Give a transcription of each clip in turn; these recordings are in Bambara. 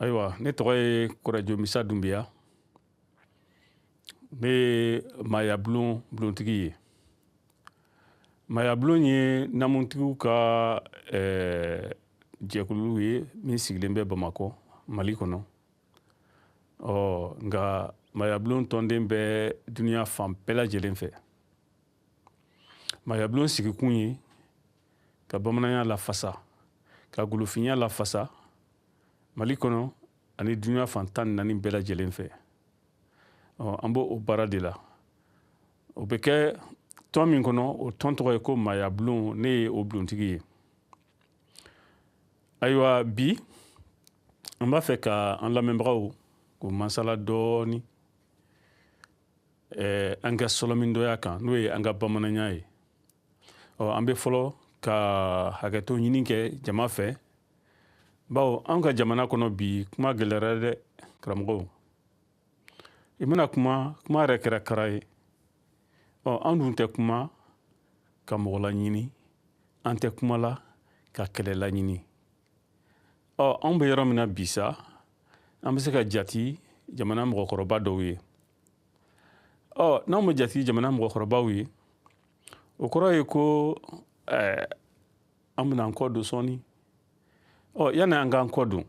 Ayiwa, ne tɔgɔ ye Kɔrɛjo Misa Dunbiya. Ne ye maayabulon bulontigi ye. Maayabulon ye namutigiw ka jɛkulu ye min sigilen bɛ Bamakɔ, Mali kɔnɔ. Ɔ nka maayabulon tɔnden bɛ duniya fan bɛɛ lajɛlen fɛ. Maayabulon sigikun ye ka bamananya lafasa, ka golofinya lafasa Mali kɔnɔ ani duniya fan 14 bɛɛ lajɛlen fɛ. Ɔ an b'o o baara de la. O bɛ kɛ tɔn min kɔnɔ, o tɔn tɔgɔ ye ko maayabulon. Ne ye o bulontigi ye. Ayiwa, bi an b'a fɛ ka an lamɛnbagaw k'u masala dɔɔni an ka sɔlɔmindɔya kan, n'o ye an ka bamananya ye. Ɔ an bɛ fɔlɔ ka hakɛto ɲini kɛ jama fɛ, bawo an ka jamana kɔnɔ bi kuma gɛlɛyara dɛ, karamɔgɔw. I bɛna kuma, kuma yɛrɛ kɛra kara ye. Ɔ an dun tɛ kuma ka mɔgɔ laɲini, an tɛ kuma la ka kɛlɛ laɲini. Ɔ anw bɛ yɔrɔ min na bi sa, an bɛ se ka jati jamana mɔgɔkɔrɔba dɔw ye. Ɔ n'anw bɛ jati jamana mɔgɔkɔrɔbaw ye, o kɔrɔ ye ko an bɛna an kɔ don sɔɔni. Ɔ yanni an k'an kɔ don,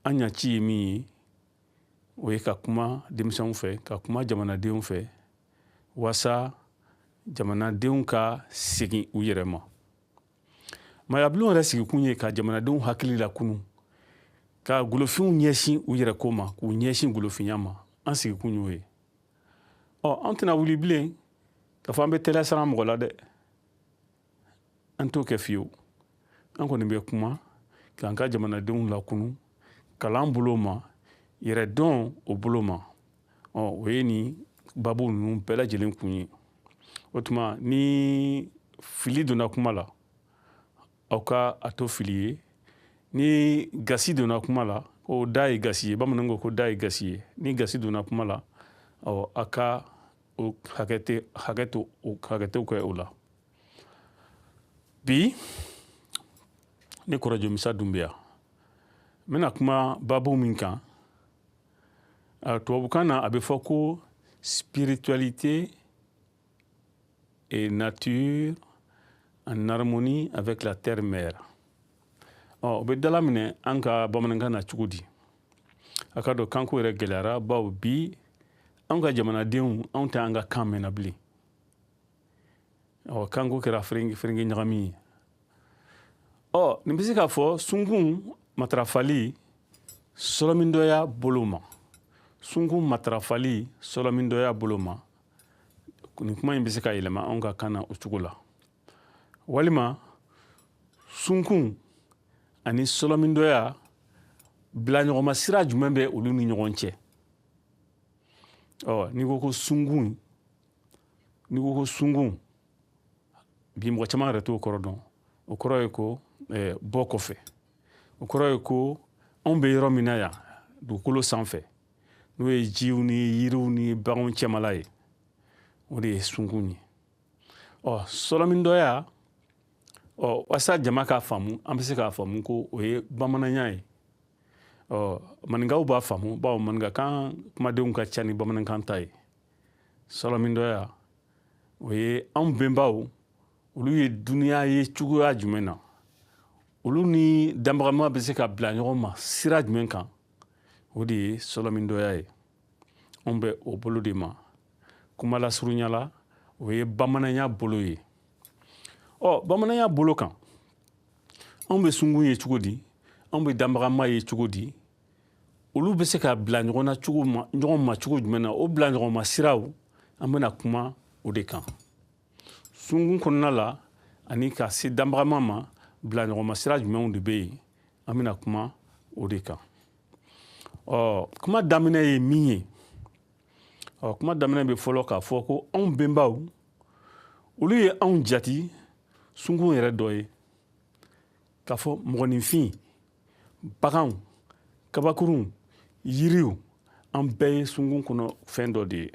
an ɲaci ye min ye, o ye ka kuma denmisɛnw fɛ, ka kuma jamanadenw fɛ, waasa jamanadenw ka segin u yɛrɛ ma. Maayabulon yɛrɛ sigikun ye ka jamanadenw hakili lakunu, ka golofinw ɲɛsin u yɛrɛ ko ma, k'u ɲɛsin golofinya ma. An sigikun y'o ye. Ɔ an tɛna wuli bilen k'a fɔ an bɛ teliya siran mɔgɔ la dɛ, an t'o kɛ fiyewu. An kɔni bɛ kuma k'an ka jamanadenw lakunu kalan bolo ma, yɛrɛdɔn o bolo ma. Ɔ o ye nin babu ninnu bɛɛ lajɛlen kun ye. O tuma ni fili donna kuma la, aw ka a to fili ye. Ni gasi donna kuma la, o da ye gasi ye. Bamananw ko ko da ye gasi ye. Ni gasi donna kuma la, ɔ a ka o hakɛ to, o hakɛto kɛ o la. Bi ne Kɔrɔjo Misa Dunbiya, n bɛna kuma babu min kan, tubabukan na a bɛ fɔ ko spiritualité et nature en harmonie avec la terre mère. Ɔ o bɛ dala minɛ an ka bamanankan na cogo di? A ka dɔn kanko yɛrɛ gɛlɛyara, bawo bi anw ka jamanadenw, anw tɛ an ka kan mɛnna bilen. Ɔ kanko kɛra ferenge ɲagami ye. Ɔ nin bɛ se k'a fɔ sunkun matarafali sɔlɔmindɔya bolo ma, sunkun matarafali sɔlɔmindɔya bolo ma. Nin kuma in bɛ se ka yɛlɛma anw ka kan na o cogo la, walima sunkun ani sɔlɔmindɔya bilaɲɔgɔnma sira jumɛn bɛ olu ni ɲɔgɔn cɛ? Ɔ n'i ko ko sunkun, n'i ko ko sunkun, bi mɔgɔ caman yɛrɛ t'o kɔrɔ dɔn. O kɔrɔ ye ko bɔ kɔfɛ. O kɔrɔ ye ko anw bɛ yɔrɔ min na yan, dugukolo sanfɛ, n'o ye jiw ni yiriw ni baganw cɛmala ye, o de ye sunkun ye. Ɔ sɔlɔmindɔya, ɔ walasa jama k'a faamu, an bɛ se k'a faamu ko o ye bamananya ye. Ɔ maninkaw b'a faamu, bawo maninkakan kumadenw ka ca ni bamanankan ta ye. Sɔlɔmindɔya, o ye anw bɛnbaw, olu ye duniya ye cogoya jumɛn na, olu ni danbagama bɛ se ka bila ɲɔgɔn ma sira jumɛn kan, o de ye sɔlɔmindɔya ye. Anw bɛ o bolo de ma. Kuma lasurunya la, o ye bamananya bolo ye. Ɔ bamananya bolo kan, anw bɛ sunkun ye cogo di? Anw bɛ danbagama ye cogo di? Olu bɛ se ka bila ɲɔgɔn na cogo ma, ɲɔgɔn ma cogo jumɛn na? O bila ɲɔgɔn ma siraw, an bɛna kuma o de kan. Sunkun kɔnɔna la ani ka se danbagama ma, bila ɲɔgɔn ma sira jumɛnw de bɛ yen? An bɛna kuma o de kan. Ɔ kuma daminɛ ye min ye, ɔ kuma daminɛ bɛ fɔlɔ k'a fɔ ko anw bɛnbaw, olu ye anw jati sunkun yɛrɛ dɔ ye, k'a fɔ mɔgɔninfin, baganw, kabakurunw, yiriw, an bɛɛ ye sunkun kɔnɔ fɛn dɔ de ye.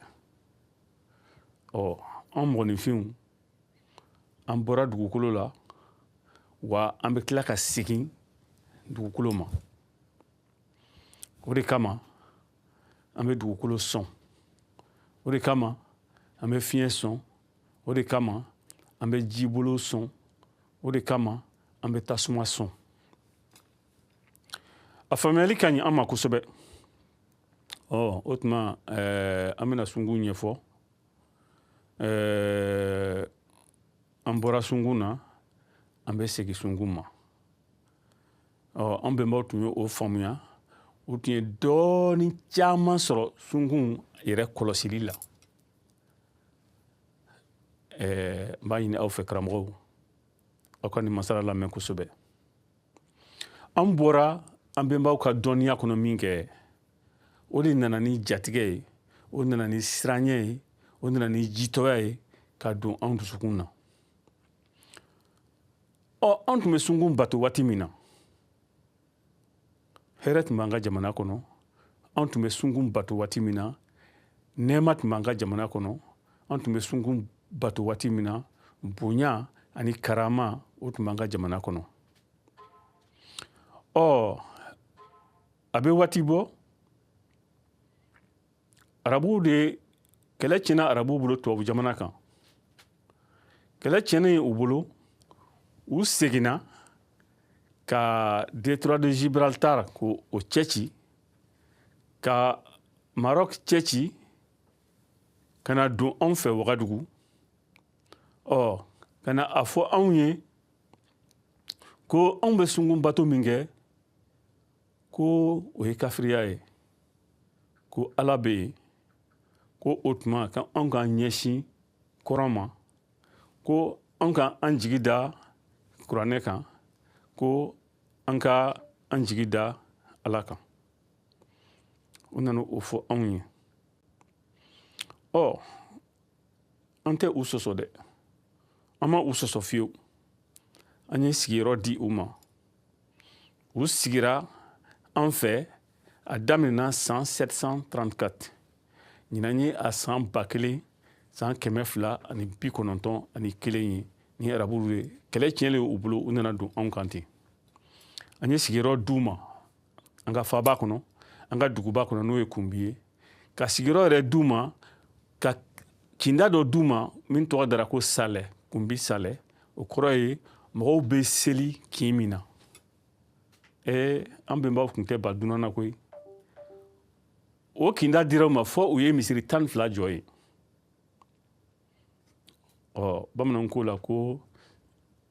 Ɔ an mɔgɔninfinw, an bɔra dugukolo la, wa an bɛ tila ka segin dugukolo ma. O de kama an bɛ dugukolo sɔn, o de kama an bɛ fiɲɛ sɔn, o de kama an bɛ jibolo sɔn, o de kama an bɛ tasuma sɔn. A faamuyali ka ɲi an ma kosɛbɛ. Ɔ o tuma an bɛna sunkun ɲɛfɔ. An bɔra sunkun na, an bɛ segin sunkun ma. Ɔ an bɛnbaw tun ye o faamuya, u tun ye dɔɔni caman sɔrɔ sunkun yɛrɛ kɔlɔsili la. N b'a ɲini aw fɛ karamɔgɔw, aw ka nin masala lamɛn kosɛbɛ. An bɔra an bɛnbaw ka dɔnniya kɔnɔ min kɛ, o de nana ni jatigɛ ye, o nana ni siranɲɛ ye, o nana ni jitɔya ye ka don anw dusukun na. Ɔ an tun bɛ sunkun bato waati min na, hɛrɛ tun b'an ka jamana kɔnɔ. An tun bɛ sunkun bato waati min na, nɛɛma tun b'an ka jamana kɔnɔ. An tun bɛ sunkun bato waati min na, bonya ani karama, o tun b'an ka jamana kɔnɔ. Ɔ a bɛ waati bɔ, arabuw de kɛlɛ tiɲɛna arabuw bolo tubabu jamana kan. Kɛlɛ tiɲɛnen u bolo, u seginna ka détroit de Gibraltar k'o cɛ ci, ka Maroc cɛ ci, ka na don anw fɛ Wagadugu. Ɔ ka na a fɔ anw ye ko anw bɛ sunkun bato min kɛ, ko o ye kafiriya ye, ko Ala bɛ yen, ko o tuma ka anw k'an ɲɛsin kɔrɔn ma, ko anw ka an jigi da kuranɛ kan, ko an ka an jigi da Ala kan. U nana o fɔ anw ye. Ɔ an tɛ u sɔsɔ dɛ, an ma u sɔsɔ fiyewu. An ye sigiyɔrɔ di u ma, u sigira an fɛ. A daminɛna san 734, ɲinan ye a san 1291 ye. Ni arabuw ye kɛlɛ tiɲɛlen u bolo, u nana don anw kan ten. An ye sigiyɔrɔ d'u ma an ka faaba kɔnɔ, an ka duguba kɔnɔ, n'o ye Kunbi ye, ka sigiyɔrɔ yɛrɛ d'u ma, ka kinda dɔ d'u ma min tɔgɔ dara ko Salɛ, Kunbi Salɛ. O kɔrɔ ye mɔgɔw bɛ seli kin min na. An bɛnbaw tun tɛ ba dunan na koyi. O kinda dira u ma fɔ u ye misiri 12 jɔ yen. Ɔ bamananw ko la ko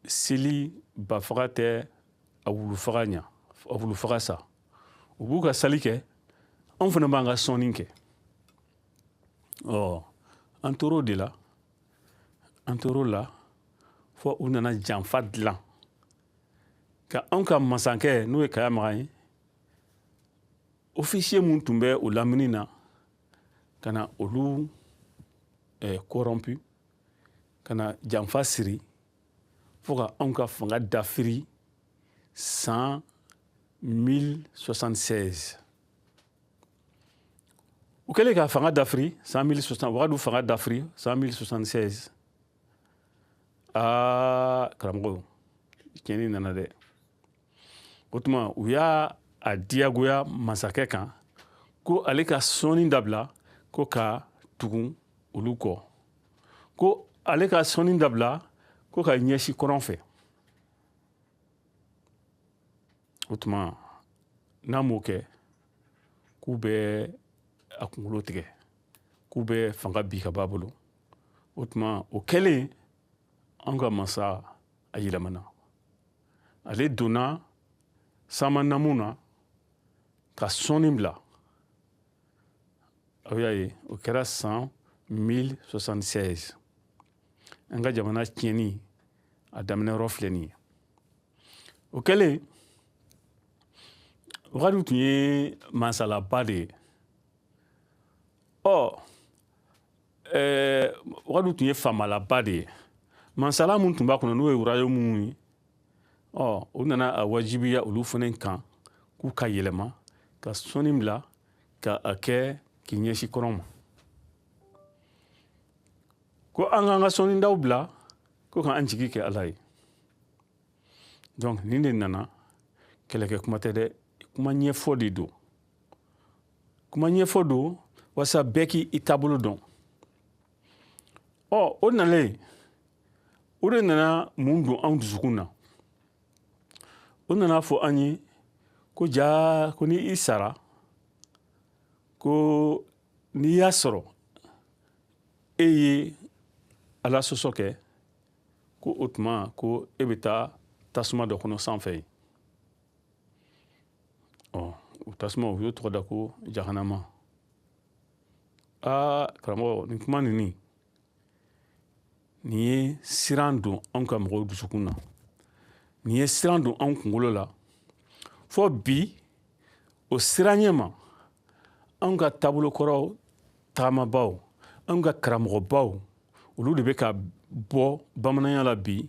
seli bafaga tɛ a wulufaga ɲa, a wulufaga sa. U b'u ka sali kɛ, anw fana b'an ka sɔnni kɛ. Ɔ an tor'o de la, an tor'o la fɔ u nana janfa dilan ka anw ka masankɛ, n'o ye Kaya Magan ye, officier mun tun bɛ o lamini na, ka na olu corrompu, ka na janfa siri fo ka anw ka fanga dafiri san 1076. U kɛlen ka fanga dafiri san 1060, Wagadu fanga dafiri san 1076. Aa karamɔgɔ, tiɲɛni nana dɛ. O tuma u y'a a diyagoya masakɛ kan ko ale ka sɔnni dabila, ko ka tugun olu kɔ, ko ale ka sɔnni dabila, ko ka ɲɛsin kɔrɔn fɛ. O tuma n'a m'o kɛ, k'u bɛ a kunkolo tigɛ, k'u bɛ fanga bi ka b'a bolo. O tuma o kɛlen, an ka masa a yɛlɛmana, ale donna samanamu na ka sɔnni bila. Aw y'a ye, o kɛra san 1076. An ka jamana tiɲɛni a daminɛyɔrɔ filɛ nin ye. O kɛlen, Wagadu tun ye masalaba de ye. Ɔ Wagadu tun ye faamalaba de ye. Masala mun tun b'a kɔnɔ, n'o ye royaume ye, ɔ u nana a wajibiya olu fana kan k'u ka yɛlɛma ka sɔnni bila ka a kɛ k'i ɲɛsin kɔrɔn ma, ko an k'an ka sɔnnidaw bila, ko k'an jigi kɛ Ala ye. Donc nin de nana kɛlɛkɛ kuma tɛ dɛ, kuma ɲɛfɔ de don. Kuma ɲɛfɔ don walasa bɛɛ k'i taabolo dɔn. Ɔ, o nalen, o de nana mun don anw dusukun na? O nana fɔ an ye ko jaa, ko ni i sara, ko n'i y'a sɔrɔ e ye Ala sɔsɔ kɛ, ko o tuma ko e bɛ taa tasuma dɔ kɔnɔ sanfɛ yen. Ɔ, o tasuma, u y'o tɔgɔ da ko jahanama. Aa karamɔgɔ, nin kuma ninnu, nin ye siran don anw ka mɔgɔw dusukun na, nin ye siran don anw kunkolo la. Fɔ bi, o siran ɲɛ ma, anw ka taabolokɔrɔw taamabaw, anw ka karamɔgɔbaw, olu de bɛ ka bɔ bamananya la bi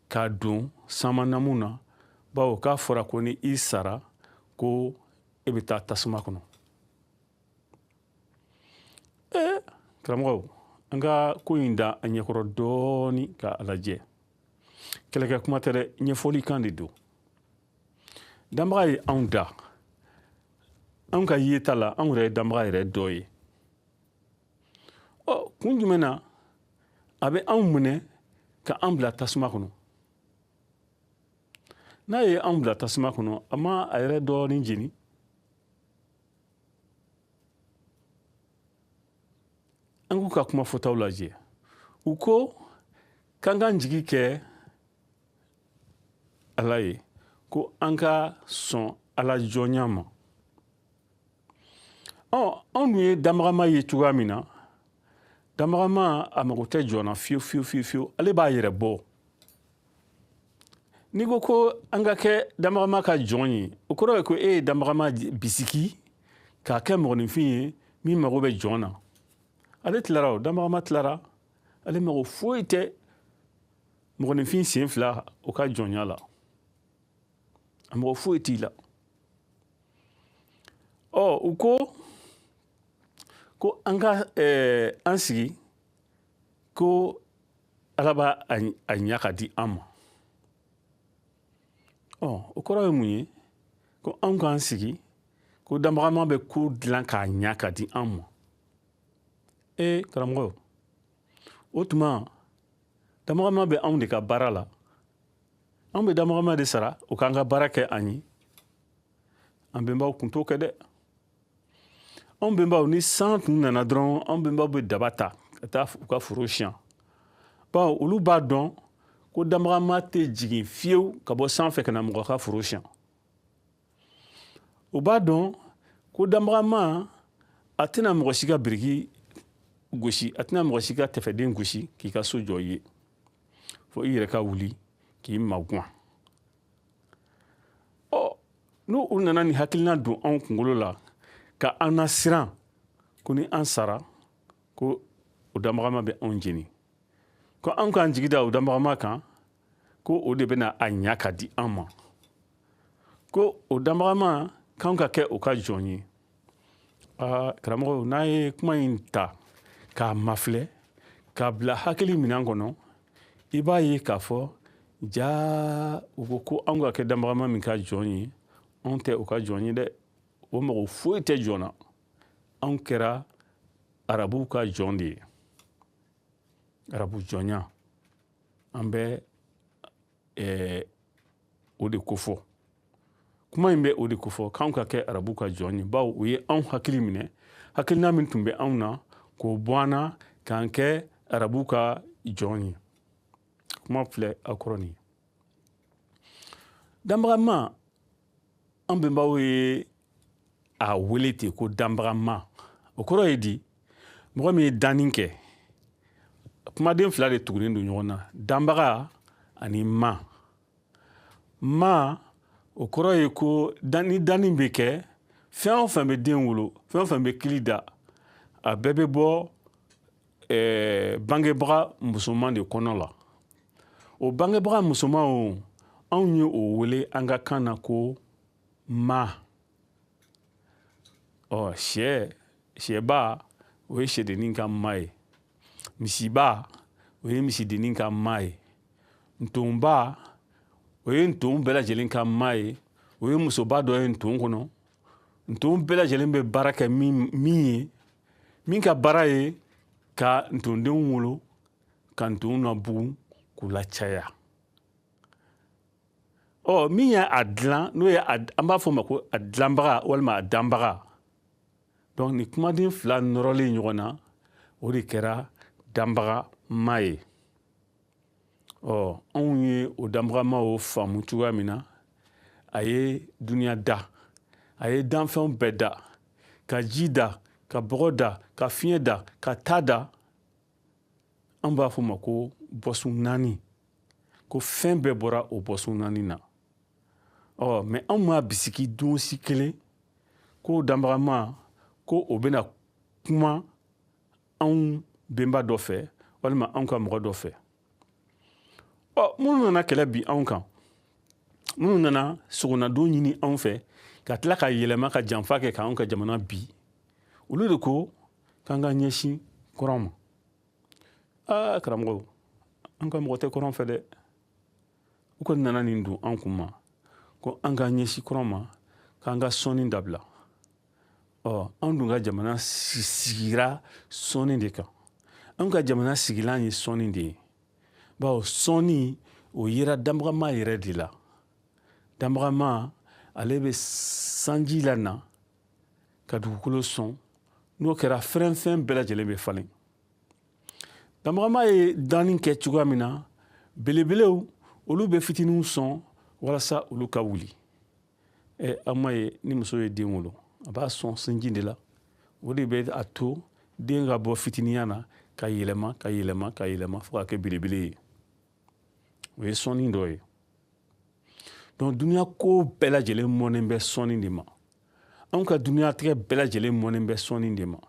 k'a don samanamu na, bawo k'a fɔra ko ni i sara, ko e bɛ taa tasuma kɔnɔ. Ee karamɔgɔw, an ka ko in da an ɲɛkɔrɔ dɔɔni k'a lajɛ. Kɛlɛkɛ kuma tɛ dɛ, ɲɛfɔli kan de don. Danbaga ye anw da. Anw ka yeta la, anw yɛrɛ ye danbaga yɛrɛ dɔ ye. Ɔ, kun jumɛn na a bɛ anw minɛ ka an bila tasuma kɔnɔ? N'a ye anw bila tasuma kɔnɔ, a ma a yɛrɛ dɔɔnin jeni? An k'u ka kuma fɔtaw lajɛ. U ko k'an k'an jigi kɛ Ala ye, ko an ka sɔn Ala jɔnya ma. Ɔ, anw dun ye danbagama ye cogoya min na, danbagama a mago tɛ jɔn na fiyewu fiyewu fiyewu fiyewu, ale b'a yɛrɛ bɔ. N'i ko ko an ka kɛ danbagama ka jɔn ye, o kɔrɔ ye ko e ye danbagama bisigi k'a kɛ mɔgɔninfin ye min mago bɛ jɔn na. Ale tilara, o danbagama tilara, ale mago foyi tɛ mɔgɔninfin sen fila o ka jɔnya la, a mago foyi t'i la. Ɔ, u ko ko an ka an sigi ko Ala b'a a ɲa ka di an ma. Ɔ, o kɔrɔ ye mun ye? Ko anw k'an sigi ko danbagama bɛ ko dilan k'a ɲa ka di an ma. Ee karamɔgɔ, o tuma danbagama bɛ anw de ka baara la. Anw bɛ danbagama de sara o k'an ka baara kɛ an ye. An bɛnbaw kun t'o kɛ dɛ. Anw bɛnbaw, ni san tun nana dɔrɔn, anw bɛnbaw bɛ daba ta ka taa u ka foro siyan, bawo olu b'a dɔn ko danbagama tɛ jigin fiyewu ka bɔ sanfɛ ka na mɔgɔ ka foro siyan. U b'a dɔn ko danbagama a tɛna mɔgɔ si ka biriki gosi, a tɛna mɔgɔ si ka tɛfɛden gosi k'i ka so jɔ i ye, fo i yɛrɛ ka wuli k'i maguwan. Ɔ, n'u u nana nin hakilina don anw kunkolo la ka an nasiran ko ni an sara, ko o danbagama bɛ anw jeni, ko an k'an jigi da o danbagama kan, ko o de bɛna a ɲa ka di an ma, ko o danbagama k'anw ka kɛ o ka jɔn ye. Aa karamɔgɔ, n'a ye kuma in ta k'a mafilɛ k'a bila hakili minɛn kɔnɔ, i b'a ye k'a fɔ jaa, u ko ko anw ka kɛ danbagama min ka jɔn ye, anw tɛ o ka jɔn ye dɛ. O mago foyi tɛ jɔn na. Anw kɛra arabuw ka jɔn de ye, arabu jɔnya an bɛ o de kofɔ. Kuma in bɛ o de kofɔ, k'anw ka kɛ arabu ka jɔn ye, bawo u ye anw hakili minɛ, hakilina min tun bɛ anw na k'o bɔ an na k'an kɛ arabu ka jɔn ye. Kuma filɛ aw kɔrɔ nin ye. Danbagama, an bɛnbaw ye a wele ten ko danbagama. O kɔrɔ ye di? Mɔgɔ min ye danni kɛ. Kumaden fila de tugunnen don ɲɔgɔn na, danbaga ani ma. Ma, o kɔrɔ ye ko ni danni bɛ kɛ, fɛn o fɛn bɛ den wolo, fɛn o fɛn bɛ kili da, a bɛɛ bɛ bɔ bangebaga musoman de kɔnɔ la. O bangebaga musoman o, anw ye o wele an ka kan na ko ma. Ɔ, sɛba, o ye sɛdennin ka ma ye. Misiba, o ye misidennin ka ma ye. Ntonba, o ye nton bɛɛ lajɛlen ka ma ye. O ye musoba dɔ ye nton kɔnɔ. Nton bɛɛ lajɛlen bɛ baara kɛ min ye, min ka baara ye ka ntondenw wolo, ka ntonw labugun, k'u lacaya. Ɔ, min ye a dilan, n'o ye an b'a fɔ o ma ko a dilanbaga walima a danbaga. Donc nin kumaden fila nɔrɔlen ɲɔgɔn na, o de kɛra danbaga ma ye. Ɔ, anw ye o danbaga ma o faamu cogoya min na, a ye duniya da, a ye danfɛnw bɛɛ da, ka ji da, ka bɔgɔ da, ka fiɲɛ da, ka ta da. An b'a fɔ o ma ko bɔsun naani, ko fɛn bɛɛ bɔra o bɔsun naani na. Ɔ, mais anw m'a bisigi don si kelen ko danbagama ko o bɛna kuma anw benba dɔ fɛ walima anw ka mɔgɔ dɔ fɛ. Ɔ, minnu nana kɛlɛ bi anw kan, minnu nana sogonadon ɲini anw fɛ, ka tila ka yɛlɛma ka janfa kɛ k'anw ka jamana bi, olu de ko k'an ka ɲɛsin kɔrɔn ma. Aa karamɔgɔw, an ka mɔgɔ tɛ kɔrɔn fɛ dɛ. U kɔni nana nin don an kun ma ko an ka ɲɛsin kɔrɔn ma, k'an ka sɔnni dabila. Ɔ, anw dun ka jamana sigira sɔnni de kan. Anw ka jamana sigilan ye sɔnni de ye, bawo sɔnni o yera danbagama yɛrɛ de la. Danbagama ale bɛ sanji lana ka dugukolo sɔn, n'o kɛra fɛn bɛɛ lajɛlen bɛ falen. Danbagama ye danni kɛ cogoya min na, belebelew olu bɛ fitininw sɔn walasa olu ka wuli. Ɛ, aw ma ye, ni muso ye den wolo, a b'a sɔn sinji de la. O de bɛ a to den ka bɔ fitiniya na ka yɛlɛma, ka yɛlɛma, ka yɛlɛma fo ka kɛ belebele ye. O ye sɔnni dɔ ye. Donc duniya ko bɛɛ lajɛlen mɔnen bɛ sɔnni de ma. Anw ka duniyatigɛ bɛɛ lajɛlen mɔnen bɛ sɔnni de ma.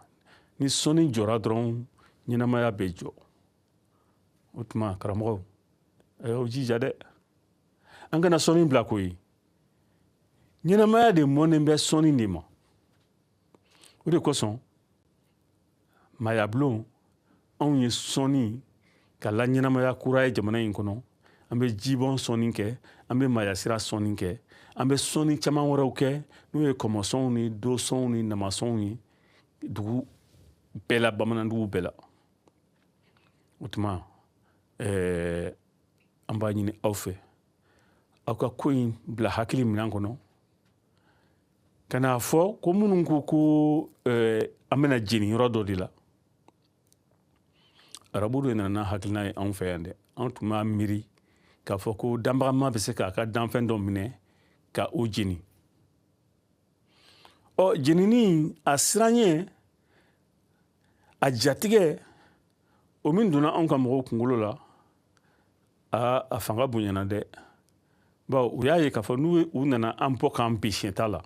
Ni sɔnni jɔra dɔrɔn, ɲɛnamaya bɛ jɔ. O tuma karamɔgɔw, a y'aw jija dɛ, an kana sɔnni bila koyi. Ɲɛnamaya de mɔnen bɛ sɔnni de ma. O de kosɔn maayabulon, anw ye sɔnni ka la ɲɛnamaya kura ye jamana in kɔnɔ. An bɛ jibɔn sɔnni kɛ, an bɛ maayasira sɔnni kɛ, an bɛ sɔnni caman wɛrɛw kɛ, n'o ye kɔmɔsɔnw ni dosɔnw ni namasɔnw ye dugu bɛɛ la, bamanandugu bɛɛ la. O tuma an b'a ɲini aw fɛ, aw ka ko in bila hakili minɛn kɔnɔ, ka n'a fɔ ko minnu ko ko an bɛna jeni yɔrɔ dɔ de la. Arabu de nana n'a hakilina ye anw fɛ yan dɛ. Anw tun b'a miiri k'a fɔ ko danbagama bɛ se k'a ka danfɛn dɔ minɛ ka o jeni. Ɔ, jenini a siranɲɛ, a jatigɛ, o min donna anw ka mɔgɔw kunkolo la, a fanga bonyana dɛ. Bawo u y'a ye k'a fɔ n'u u nana an bɔ k'an bi siɲɛ t'a la,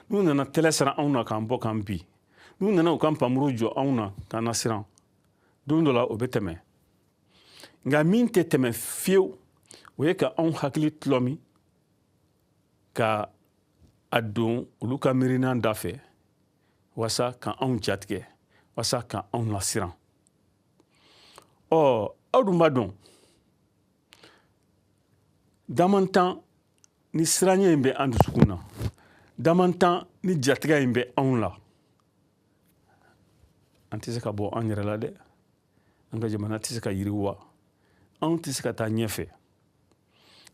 n'u nana tɛlɛ siran anw na k'an bɔ k'an bi, n'u nana u ka npanmuru jɔ anw na k'an lasiran, don dɔ la o bɛ tɛmɛ. Nka min tɛ tɛmɛ fiyewu, o ye ka anw hakili tulɔmi ka a don olu ka miirinan da fɛ, walasa ka anw jatigɛ, walasa ka anw lasiran. Ɔ, aw dun b'a dɔn, damantan ni siranɲɛ in bɛ an dusukun na, damantan ni jatigɛ in bɛ anw la, an tɛ se ka bɔ an yɛrɛ la dɛ. An ka jamana tɛ se ka yiriwa, anw tɛ se ka taa ɲɛfɛ.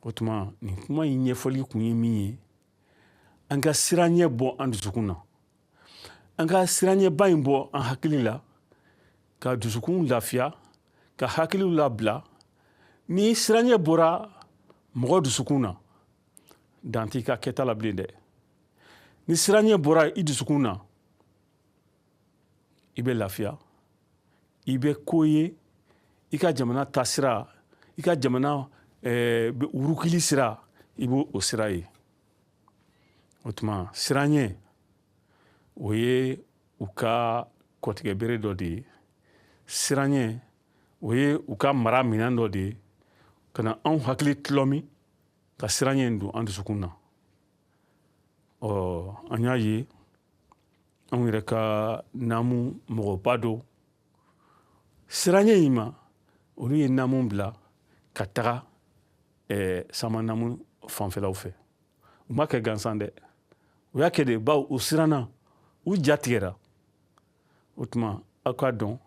O tuma nin kuma in ɲɛfɔli kun ye min ye, an ka siranɲɛ bɔ an dusukun na, an ka siranɲɛba in bɔ an hakili la, ka dusukun lafiya, ka hakiliw labila. Ni siranɲɛ bɔra mɔgɔ dusukun na, dan t'i ka kɛta la bilen dɛ. Ni siranɲɛ bɔra i dusukun na, i bɛ lafiya, i bɛ ko ye, i ka jamana taasira, i ka jamana wurukili sira, i b'o o sira ye. O tuma siranɲɛ, o ye u ka kɔtigɛbere dɔ de ye. Siranɲɛ, o ye u ka mara minɛn dɔ de ye, ka na anw hakili tulɔmi ka siranɲɛ in don an dusukun na. Ɔ, an y'a ye anw yɛrɛ ka naamu mɔgɔba dɔw siranɲɛ in ma, olu ye naamu bila ka taga sama naamu fanfɛlaw fɛ. U ma kɛ gansan dɛ. U y'a kɛ de bawo u siranna, u ja tigɛra. O tuma aw k'a dɔn,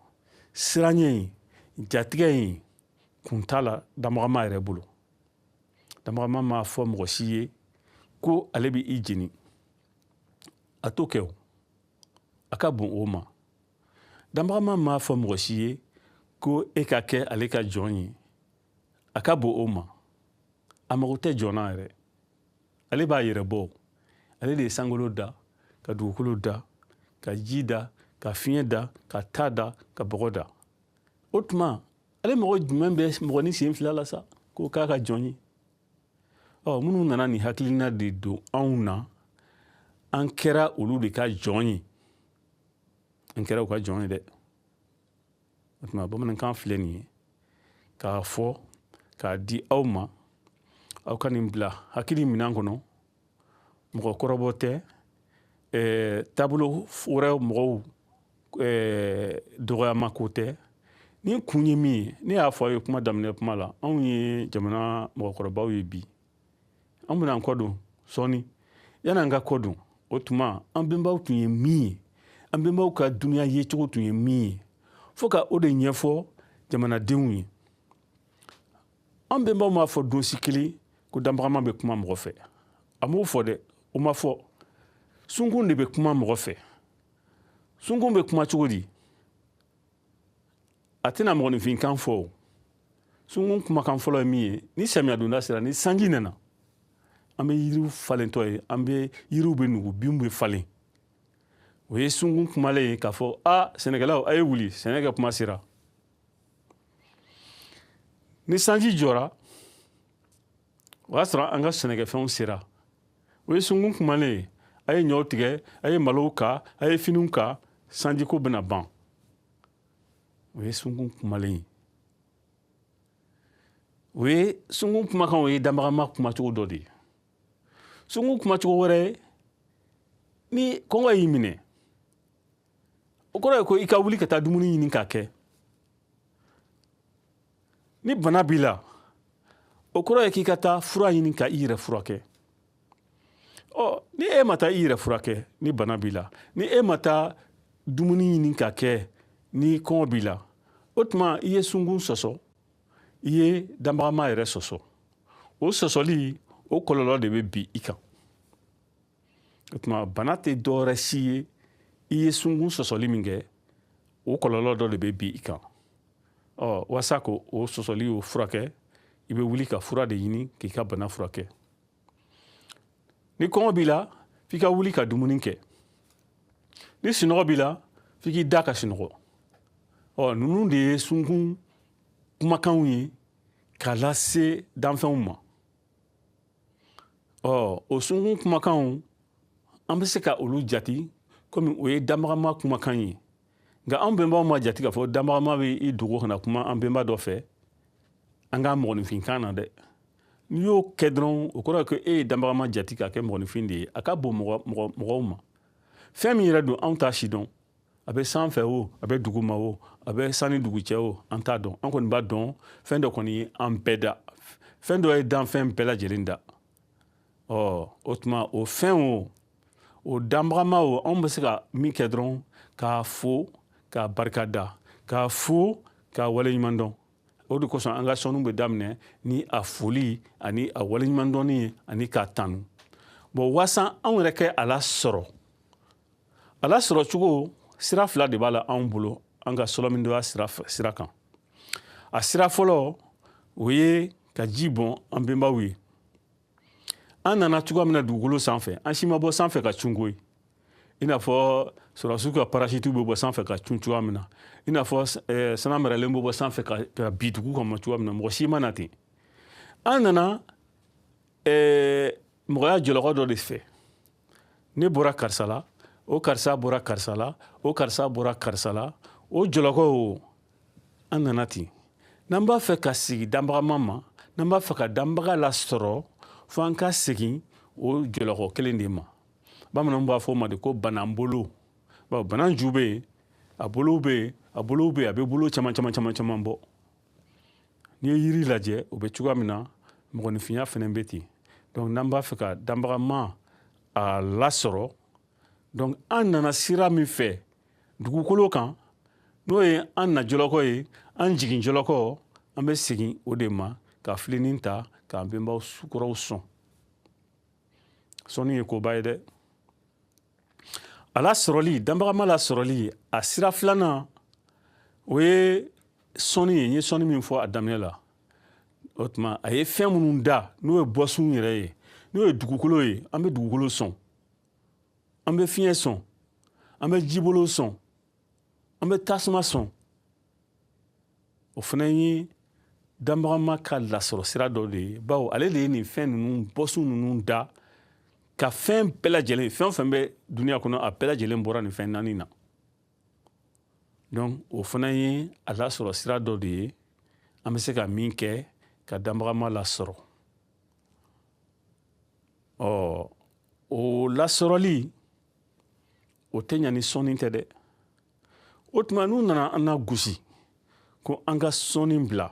siranɲɛ in, jatigɛ in kun t'a la danbagama yɛrɛ bolo. Danbagama m'a fɔ mɔgɔ si ye ko ale bɛ i jeni, a t'o kɛ o, a ka bon o ma. Danbagama m'a fɔ mɔgɔ si ye ko e ka kɛ ale ka jɔn ye, a ka bon o ma. A mago tɛ jɔn na yɛrɛ, ale b'a yɛrɛ bɔ. Ale de ye sankolo da, ka dugukolo da, ka ji da, ka fiɲɛ da, ka ta da, ka bɔgɔ da. O tuma ale mago jumɛn bɛ mɔgɔ ni sen fila la sa k'o k'a ka jɔn ye? Ɔ, minnu nana nin hakilina de don anw na, an kɛra olu de ka jɔn ye, an kɛra u ka jɔn ye dɛ. O tuma bamanankan filɛ nin ye k'a fɔ k'a di aw ma, aw ka nin bila hakili minɛn kɔnɔ. Mɔgɔ kɔrɔbɔ tɛ, taabolo wɛrɛ mɔgɔw dɔgɔyama ko tɛ. Ni kun ye min ye, ne y'a fɔ aw ye kuma daminɛ kuma la, anw ye jamana mɔgɔkɔrɔbaw ye bi, an bɛna an kɔ don sɔɔni. Yanni an ka kɔ don, o tuma an bɛnbaw tun ye min ye, an bɛnbaw ka dunuya yecogo tun ye min ye, fo ka o de ɲɛfɔ jamanadenw ye. An bɛnbaw m'a fɔ don si kelen ko danbagama bɛ kuma mɔgɔ fɛ, a m'o fɔ dɛ, o ma fɔ. Sunkun de bɛ kuma mɔgɔ fɛ. Sunkun bɛ kuma cogo di? A tɛna mɔgɔninfinkan fɔ o. Sunkun kumakan fɔlɔ ye min ye, ni samiya donda sera, ni sanji nana, an bɛ yiriw falentɔ ye, an bɛ yiriw bɛ nugu, binw bɛ falen. O ye sunkun kumalen ye k'a fɔ a sɛnɛkɛlaw, a ye wuli, sɛnɛ kɛ kuma sera. Ni sanji jɔra, o y'a sɔrɔ an ka sɛnɛkɛfɛnw sera. O ye sunkun kumalen ye, a ye ɲɔw tigɛ, a ye malow ka, a ye finiw ka, sanjiko bɛna ban. O ye sunkun kumalen ye. O ye sunkun kumakan, o ye danbagama kumacogo dɔ de ye. Sunkun kumacogo wɛrɛ ye, ni kɔngɔ y'i minɛ, o kɔrɔ ye ko i ka wuli ka taa dumuni ɲini k'a kɛ. Ni bana b'i la, o kɔrɔ ye k'i ka taa fura ɲini ka i yɛrɛ furakɛ. Ɔ, ni e ma taa i yɛrɛ furakɛ ni bana b'i la, ni e ma taa dumuni ɲini ka kɛ ni kɔngɔ b'i la, o tuma i ye sunkun sɔsɔ, i ye danbagama yɛrɛ sɔsɔ. O sɔsɔli, o kɔlɔlɔ de bɛ bin i kan. O tuma bana tɛ dɔwɛrɛ si ye, i ye sunkun sɔsɔli min kɛ, o kɔlɔlɔ dɔ de bɛ bin i kan. Ɔ, walasa k'o sɔsɔli o furakɛ, i bɛ wuli ka fura de ɲini k'i ka bana furakɛ. Ni kɔngɔ b'i la, f'i ka wuli ka dumuni kɛ. Ni sunɔgɔ b'i la, f'i k'i da ka sunɔgɔ. Ɔ, ninnu de ye sunkun kumakanw ye k'a lase danfɛnw ma. Ɔ, o sunkun kumakanw, an bɛ se ka olu jati komi o ye danbagama kumakan ye. Nka an bɛnbaw ma jati k'a fɔ danbagama bɛ i dogo ka na kuma an bɛnba dɔ fɛ an ka mɔgɔninfinkan na dɛ. N'i y'o kɛ dɔrɔn, o kɔrɔ ye ko e ye danbagama jati k'a kɛ mɔgɔninfin de ye. A ka bon mɔgɔw ma. Fɛn min yɛrɛ don, anw t'a si dɔn. A bɛ san fɛ o, a bɛ dugu ma o, a bɛ san ni dugu cɛ o, an t'a dɔn. An kɔni b'a dɔn fɛn dɔ kɔni ye an bɛɛ da, fɛn dɔ ye danfɛn bɛɛ lajɛlen da. Ɔ, o tuma o fɛn o, o danbagama o, anw bɛ se ka min kɛ dɔrɔn, k'a fo, k'a barika da, k'a fo, k'a waleɲuman dɔn. O de kosɔn an ka sɔnniw bɛ daminɛ ni a foli ani a waleɲumandɔnni ye, ani k'a tanu. Bon, waasa anw yɛrɛ kɛ a lasɔrɔ, a lasɔrɔ cogo sira fila de b'a la anw bolo an ka sɔlɔmindoya sira kan. A sira fɔlɔ, o ye ka ji bɔn an bɛnbaw ye. An nana cogoya min na dugukolo sanfɛ, an si ma bɔ sanfɛ ka cun koyi, i n'a fɔ sɔrɔdasiw ka parachute bɛ bɔ sanfɛ ka cun cogoya min na, i n'a fɔ sana maralen bɛ bɔ sanfɛ ka bin dugu kɔnɔ cogoya min na, mɔgɔ si ma na ten. An nana mɔgɔya jɔlɔkɔ dɔ de fɛ. Ne bɔra karisa la, o karisa bɔra karisa la, o karisa bɔra karisa la, o jɔlɔkɔ o, an nana ten. N'an b'a fɛ ka sigi danbagama ma, n'an b'a fɛ ka danbaga lasɔrɔ, fo an ka segin o jɔlɔkɔ kelen de ma. Bamananw b'a fɔ o ma de ko bananbolo. Bawo banan ju bɛ yen, a bolow bɛ yen, a bolow bɛ yen, a bɛ bolo caman caman caman caman bɔ. N'i ye yiri lajɛ, o bɛ cogoya min na, mɔgɔninfinya fana bɛ ten. Donc n'an b'a fɛ ka danbagama a lasɔrɔ. Donc an nana sira min fɛ dugukolo kan, n'o ye an na jɔlɔkɔ ye, an jigin jɔlɔkɔ, an bɛ segin o de ma ka filenin ta k'an bɛnbaw sukɔrɔw sɔn. Sɔnni ye koba ye dɛ. A lasɔrɔli, danbagama lasɔrɔli, a sira filanan, o ye sɔnni ye. N ye sɔnni min fɔ a daminɛ la, o tuma a ye fɛn minnu da, n'o ye bɔsun yɛrɛ ye, n'o ye dugukolo ye, an bɛ dugukolo sɔn, an bɛ fiɲɛ sɔn, an bɛ jibolo sɔn, an bɛ tasuma sɔn. O fana ye danbagama ka lasɔrɔ sira dɔ de ye, bawo ale de ye nin fɛn ninnu, bɔsun ninnu da, ka fɛn bɛɛ lajɛlen, fɛn o fɛn bɛ duniya kɔnɔ, a bɛɛ lajɛlen bɔra nin fɛn naani na. Donc o fana ye a lasɔrɔ sira dɔ de ye, an bɛ se ka min kɛ ka danbagama lasɔrɔ. Ɔ, o lasɔrɔli, o tɛ ɲa ni sɔnni tɛ dɛ. O tuma n'u nana an na gosi ko an ka sɔnni bila,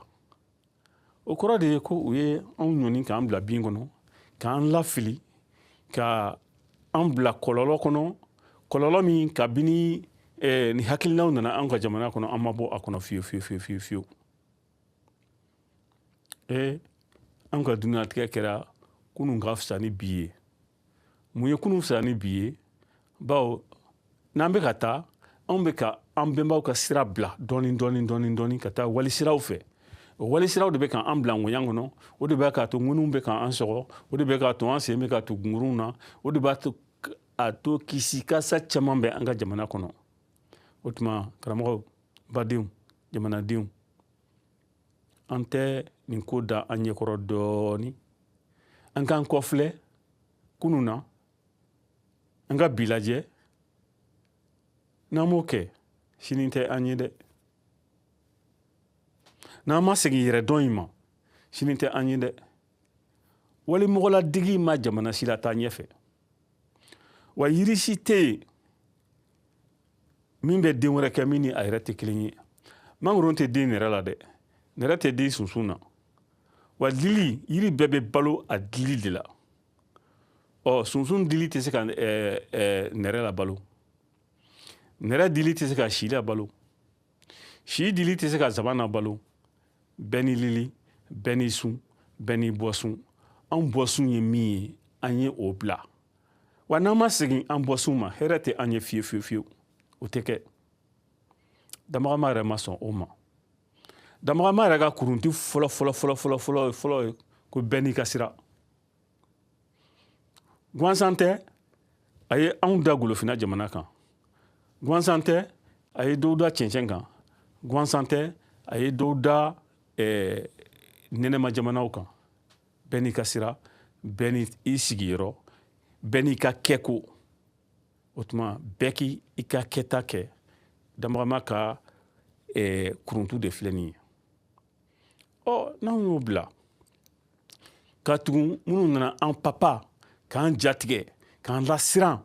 o kɔrɔ de ye ko u ye anw ɲɔni k'an bila bin kɔnɔ, k'an lafili, ka an bila kɔlɔlɔ kɔnɔ, kɔlɔlɔ min kabini ni hakilinaw nana an ka jamana kɔnɔ, an ma bɔ a kɔnɔ fiyewu fiyewu fiyewu fiyewu fiyewu. An ka dunnatigɛ kɛra kunun ka fisa ni bi ye. Mun ye kunun fisa ni bi ye? Bawo n'an bɛ ka taa, anw bɛ ka an bɛnbaw ka sira bila dɔɔni dɔɔni dɔɔni dɔɔni ka taa wali siraw fɛ. O wali siraw de bɛ k'an bila ŋɔɲa kɔnɔ, o de bɛ k'a to ŋunuw bɛ k'an sɔgɔ, o de bɛ k'a to an sen bɛ ka to gungurunw na, o de b'a to a to kisi kasa caman bɛ an ka jamana kɔnɔ. O tuma karamɔgɔw, badenw, jamanadenw, an tɛ nin ko da an ɲɛkɔrɔ dɔɔni, an k'an kɔfilɛ kunun na, an ka bi lajɛ. N'an m'o kɛ, sini tɛ an ye dɛ. N'an ma segin yɛrɛ dɔn in ma, sini tɛ an ye dɛ. Walimɔgɔladigi ma jamana si la taa ɲɛfɛ. Wa yiri si tɛ yen min bɛ den wɛrɛ kɛ min ni a yɛrɛ tɛ kelen ye. Mangoro tɛ den nɛrɛ la dɛ, nɛrɛ tɛ den sunsun na. Wa dili, yiri bɛɛ bɛ balo a dili de la. Ɔ, sunsun dili tɛ se ka nɛrɛ la balo, nɛrɛ dili tɛ se ka si la balo, si dili tɛ se ka zaban na balo. Bɛɛ ni lili, bɛɛ ni sun, bɛɛ ni bɔsun. Anw bɔsun ye min ye, an ye o bila. Wa n'an ma segin an bɔsun ma, hɛrɛ tɛ an ye fiyewu fiyewu fiyewu, o tɛ kɛ. Danbagama yɛrɛ ma sɔn o ma. Danbagama yɛrɛ ka kurunti fɔlɔ fɔlɔ fɔlɔ fɔlɔ fɔlɔ fɔlɔ ye ko bɛɛ n'i ka sira. Gansan tɛ a ye anw da golofinna jamana kan, gansan tɛ a ye dɔw da cɛncɛn kan, gansan tɛ a ye dɔw da nɛnɛma jamanaw kan. Bɛɛ n'i ka sira, bɛɛ ni i sigiyɔrɔ, bɛɛ n'i ka kɛko. O tuma bɛɛ k'i i ka kɛta kɛ. Danbagama ka kuruntu de filɛ nin ye. Ɔ, n'anw y'o bila ka tugu minnu nana an papa k'an jatigɛ, k'an lasiran,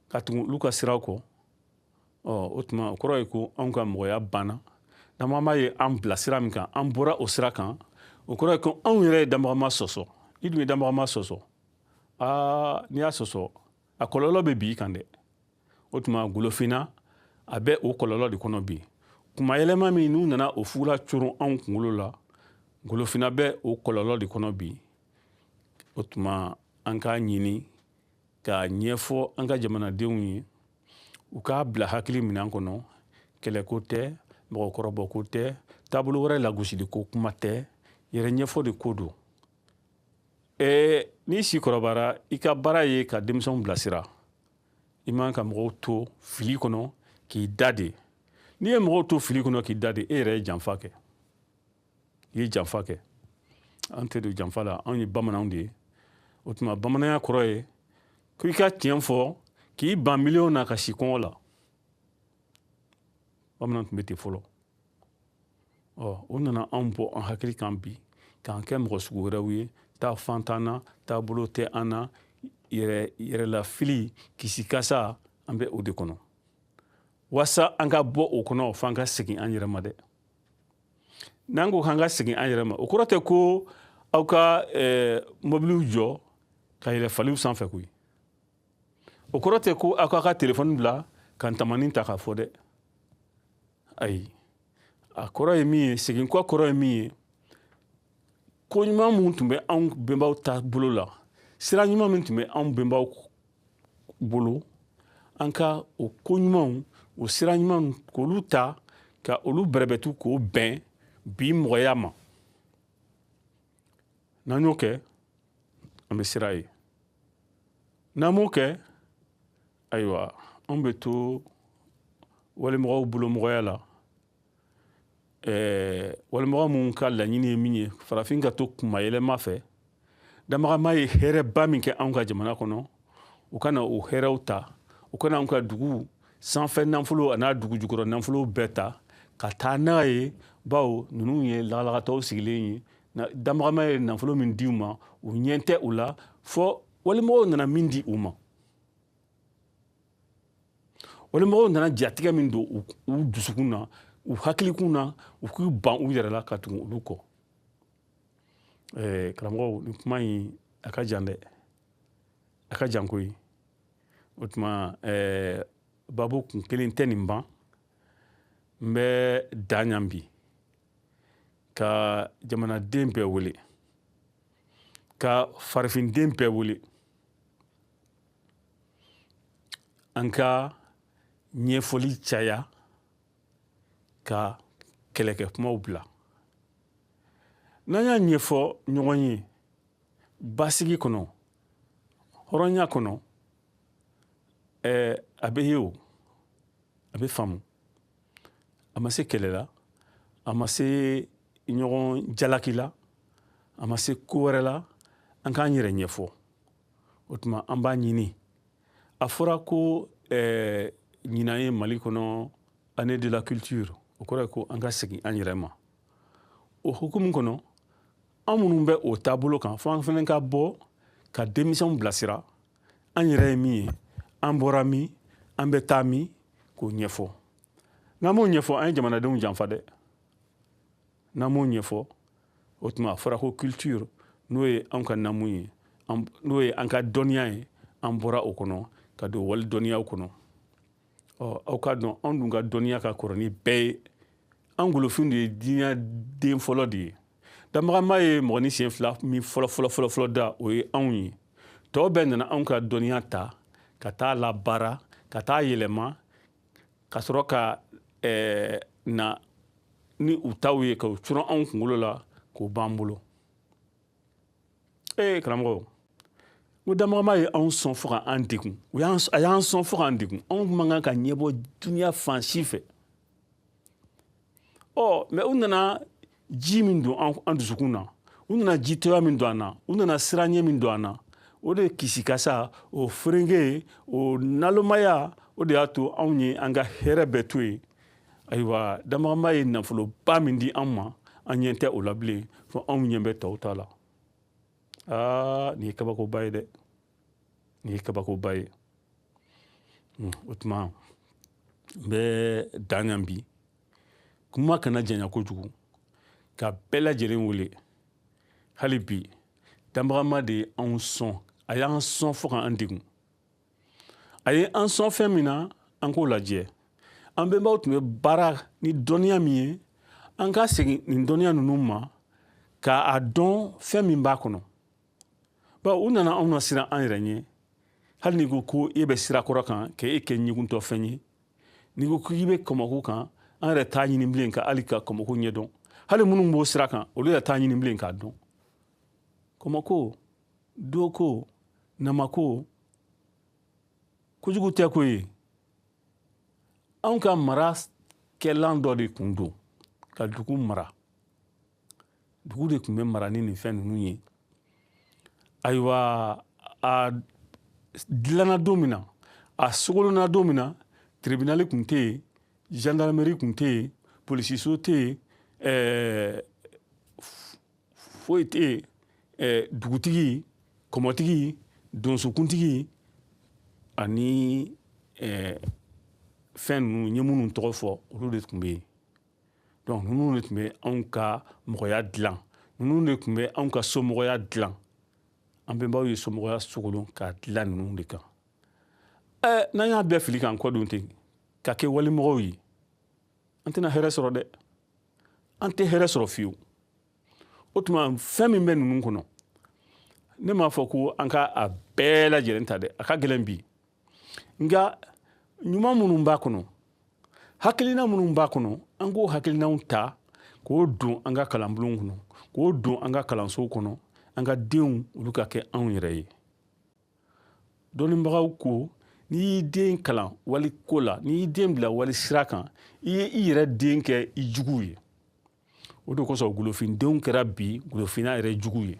ka tugu olu ka siraw kɔ, ɔ, o tuma o kɔrɔ ye ko anw ka mɔgɔya banna. Danbagama ye an bila sira min kan, an bɔra o sira kan. O kɔrɔ ye ko anw yɛrɛ ye danbagama sɔsɔ. I dun ye danbagama sɔsɔ, aa, n'i y'a sɔsɔ, a kɔlɔlɔ bɛ bi i kan dɛ. O tuma golofinna a bɛ o kɔlɔlɔ de kɔnɔ bi. Kumayɛlɛma min n'u nana o fugula coron anw kunkolo la, golofinna bɛ o kɔlɔlɔ de kɔnɔ bi. O tuma an k'a ɲini k'a ɲɛfɔ an ka jamanadenw ye, u k'a bila hakili minɛn kɔnɔ. Kɛlɛko tɛ, mɔgɔkɔrɔbako tɛ, taabolo wɛrɛ lagosiliko kuma tɛ, yɛrɛ ɲɛfɔ de ko don. N'i si kɔrɔbayara, i ka baara ye ka denmisɛnw bilasira. I man ka mɔgɔw to fili kɔnɔ k'i da de. N'i ye mɔgɔw to fili kɔnɔ k'i da de, e yɛrɛ ye janfa kɛ, i ye janfa kɛ. An tɛ don janfa la, anw ye bamananw de ye. O tuma bamananya kɔrɔ ye ko i ka tiɲɛ fɔ k'i ban miliyɔn na ka si kɔngɔ la. Bamanan tun bɛ ten fɔlɔ. Ɔ, o nana anw bɔ an hakili kan bi, k'an kɛ mɔgɔ sugu wɛrɛw ye. Taa fan t'an na, taabolo tɛ an na, yɛrɛ yɛrɛlafili, kisi kasa, an bɛ o de kɔnɔ. Walasa an ka bɔ o kɔnɔ, f'an ka segin an yɛrɛ ma dɛ. N'an ko k'an ka segin an yɛrɛ ma, o kɔrɔ tɛ ko aw ka mobiliw jɔ ka yɛlɛ faliw sanfɛ koyi. O kɔrɔ tɛ ko aw k'a ka telefɔni bila ka ntamani ta k'a fɔ dɛ. Ayi, a kɔrɔ ye min ye, segin kɔ kɔrɔ ye min ye, ko ɲuman mun tun bɛ anw bɛnbaw ta bolo la, sira ɲuman min tun bɛ anw bɛnbaw bolo, an ka o ko ɲumanw, o sira ɲumanw, k'olu ta ka olu bɛrɛbɛtu k'o bɛn bi mɔgɔya ma. N'an y'o kɛ, an bɛ sira ye. N'an m'o kɛ, ayiwa, an bɛ to walimɔgɔw bolomɔgɔya la. Walimɔgɔ minnu ka laɲini ye min ye, farafin ka to kunmayɛlɛma fɛ. Damagama ye hɛrɛba min kɛ anw ka jamana kɔnɔ, u kana o hɛrɛw ta, u kana anw ka dugu sanfɛ nafolo an'a dugu jukɔrɔ nafolo bɛɛ ta ka taa n'a ye, bawo ninnu ye lagalagatɔw sigilen ye. Damagama ye nafolo min di u ma, u ɲɛ tɛ u la, fɔ walimɔgɔw nana min di u ma. Walimɔgɔw nana jatigɛ min don u dusukun na, u hakilikun na, u k'u ban u yɛrɛ la ka tugu olu kɔ. Karamɔgɔw, nin kuma in a ka jan dɛ, a ka jan koyi. O tuma babu kun kelen tɛ nin ban. N bɛ dan yan bi ka jamanaden bɛɛ wele, ka farafinden bɛɛ wele, an ka ɲɛfɔli caya, ka kɛlɛkɛ kumaw bila. N'an y'a ɲɛfɔ ɲɔgɔn ye basigi kɔnɔ, hɔrɔnya kɔnɔ, a bɛ ye o, a bɛ faamu. A ma se kɛlɛ la, a ma se ɲɔgɔn jalaki la, a ma se ko wɛrɛ la, an k'an yɛrɛ ɲɛfɔ. O tuma an b'a ɲini. A fɔra ko ɲinan ye Mali kɔnɔ année de la culture, o kɔrɔ ye ko an ka segin an yɛrɛ ma. O hukumu kɔnɔ, an minnu bɛ o taabolo kan, fo an fana ka bɔ ka denmisɛnw bilasira, an yɛrɛ ye min ye, an bɔra min, an bɛ taa min, k'o ɲɛfɔ. N'an m'o ɲɛfɔ, an ye jamanadenw janfa dɛ. N'an m'o ɲɛfɔ, o tuma a fɔra ko culture, n'o ye anw ka namu ye, n'o ye an ka dɔnniya ye, an bɔra o kɔnɔ ka don wali dɔnniyaw kɔnɔ. Ɔ, aw k'a dɔn, anw dun ka dɔnniya ka kɔrɔ ni bɛɛ ye. An golofin de ye diɲɛ den fɔlɔ de ye. Damagama ye mɔgɔ ni siɲɛ fila min fɔlɔ fɔlɔ fɔlɔ fɔlɔ da, o ye anw ye. Tɔw bɛɛ nana anw ka dɔnniya ta ka taa labaara, ka taa yɛlɛma, ka sɔrɔ ka na ni u taw ye, k'u curan anw kunkolo la, k'o b'an bolo. Karamɔgɔ, ko damagama ye anw sɔn fo ka an degun. A y'an sɔn fo k'an degun. Anw man kan ka ɲɛbɔ duniya fan si fɛ. Ɔ, mɛ u nana ji min don an dusukun na, u nana jitɔya min don an na, u nana siranɲɛ min don an na, o de kisikasa, o ferenge, o nalomaya, o de y'a to anw ye an ka hɛrɛ bɛɛ to yen. Ayiwa, damagama ye nafoloba min di an ma, an ɲɛ tɛ o la bilen, fo anw ɲɛ bɛ tɔw ta la. Aa, nin ye kabakoba ye dɛ, nin ye kabakoba ye. O tuma n bɛ dan yan bi, kuma kana janya kojugu, ka bɛɛ lajɛlen wele hali bi. Damagama de ye anw sɔn, a y'an sɔn fo k'an degun. A ye an sɔn fɛn min na, an k'o lajɛ. An bɛnbaw tun bɛ baara ni dɔnniya min ye, an ka segin nin dɔnniya ninnu ma k'a dɔn fɛn min b'a kɔnɔ. Bawo u nana anw na siran an yɛrɛ ɲɛ. Hali n'i ko ko e bɛ sira kɔrɔ kan, k'e kɛ ɲuguntɔ fɛn ye, n'i ko k'i bɛ kɔmɔko kan, an yɛrɛ t'a ɲini bilen ka hali ka kɔmɔko ɲɛdɔn. Hali minnu b'o sira kan, olu yɛrɛ t'a ɲini bilen k'a dɔn. Kɔmɔko, doko, namako, kojugu tɛ ko ye. Anw ka mara kɛlan dɔ de kun don ka dugu mara. Dugu de tun bɛ mara ni nin fɛn ninnu ye. Ayiwa, a dilanna don min na, a sogolonna don min na, tribunal tun tɛ yen, gendarmerie tun tɛ yen, polisiso tɛ yen, foyi tɛ yen. Dugutigi, kɔmɔtigi, donsokuntigi ani fɛn ninnu n ye minnu tɔgɔ fɔ, olu de tun bɛ yen. Donc ninnu de tun bɛ anw ka mɔgɔya dilan, ninnu de tun bɛ anw ka somɔgɔya dilan. An bɛnbaw ye somɔgɔya sogolon k'a dilan ninnu de kan. N'an y'a bɛɛ fili k'an kɔ don ten ka kɛ walimɔgɔw ye, an tɛna hɛrɛ sɔrɔ dɛ, an tɛ hɛrɛ sɔrɔ fiyewu. O tuma, fɛn min bɛ ninnu kɔnɔ, ne m'a fɔ ko an ka a bɛɛ lajɛlen ta dɛ, a ka gɛlɛn bi. Nka ɲuman minnu b'a kɔnɔ, hakilina minnu b'a kɔnɔ, an k'o hakilinaw ta k'o don an ka kalanbulonw kɔnɔ, k'o don an ka kalansow kɔnɔ, an ka denw olu ka kɛ anw yɛrɛ ye. Dɔnnibagaw ko n'i y'i den kalan wali ko la, n'i y'i den bila wali sira kan, i ye i yɛrɛ den kɛ i jugu ye. O de kosɔn golofindenw kɛra bi golofinna yɛrɛ jugu ye.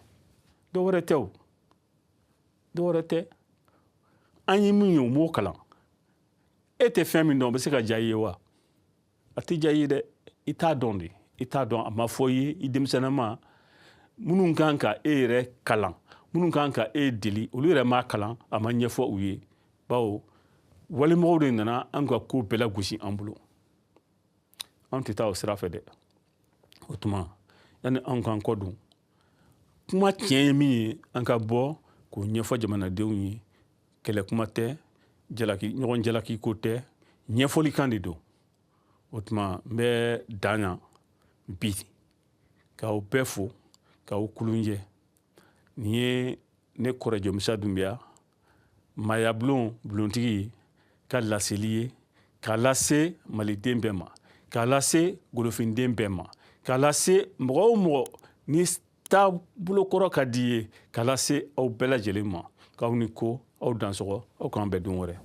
Dɔ wɛrɛ tɛ o, dɔ wɛrɛ tɛ. An ye min ye, o m'o kalan. E tɛ fɛn min dɔn, o bɛ se ka diya i ye wa? A tɛ diya i ye dɛ. I t'a dɔn de, i t'a dɔn, a ma fɔ i ye i denmisɛnninma. Minnu kan ka e yɛrɛ kalan, minnu kan ka e deli, olu yɛrɛ m'a kalan, a ma ɲɛfɔ u ye, bawo walimɔgɔw de nana an ka ko bɛɛ lagosi an bolo. An tɛ taa o sira fɛ dɛ. O tuma, yanni anw k'an kɔ don, kuma tiɲɛ ye min ye, an ka bɔ k'o ɲɛfɔ jamanadenw ye. Kɛlɛ kuma tɛ, jalaki ɲɔgɔn jalaki ko tɛ, ɲɛfɔli kan de don. O tuma, n bɛ dan yan bi k'aw bɛɛ fo, k'aw kulunjɛ. Nin ye ne kɔrɔjɔ Musa Dunbiya, maayabulon bulontigi ka laseli ye, k'a lase maliden bɛɛ ma, k'a lase golofinden bɛɛ ma, k'a lase mɔgɔ o mɔgɔ ni taabolo kɔrɔ ka di ye, k'a lase aw bɛɛ lajɛlen ma. K'aw ni ko, aw dansɔgɔ, aw k'an bɛn don wɛrɛ.